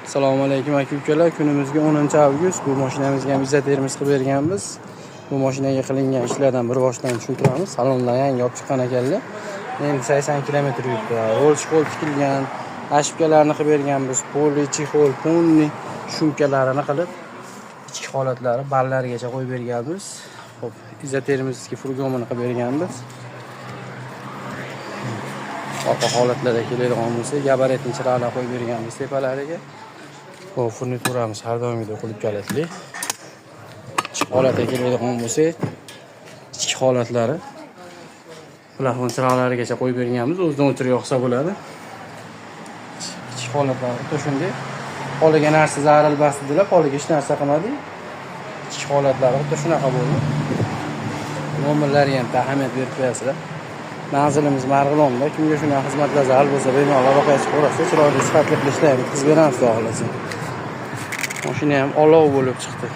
Assalomu alaykum, aka ukalar. Kunimizga 10-avgust. Bu mashinamizga ham izotermiz qilib berganmiz. Bu mashinaga qilingan ishlardan bir boshdan tushuntiramiz. Salondan yangi olib chiqqan ekanlar. Endi 80 km yuribdi. Rol chexol tikilgan, ошибка larni qilib berganmiz. Poli, чехол, полный shumkalarini qilib, ichki holatlari ballarigacha qo'yib berganmiz. Xo'p, izotermizga furgonini qilib berganmiz. Orqa holatlarda keladigan bo'lsa, gabaritni chiroqlar qo'yib berganmiz tepalariga. Xo'p, furnituramiz har doimgidek qulf kalitli. Ichki holatga keladigan bo'lsak, ichki holatlari plafon chiroqlarigacha qo'yib berganmiz. O'zidan o'chirib yoqsa bo'ladi. Ichki holatlari xuddi shunday. Poliga narsa zarilmas dedilar, poliga hech narsa qilmadik. Ichki holatlari xuddi shunaqa bo'ldi. Nomerlariga ham ahamiyat berib qo'yasizlar. Manzilimiz Marg'ilonda. Kimga shunaqa xizmatlar zarur bo'lsa, bemalol aloqaga chiqaverasiz. Chiroyli, sifatli qilib ishlaymiz, bitkazib beramiz, xudo xohlasa. Mashina ham olov bo'lib chiqdi.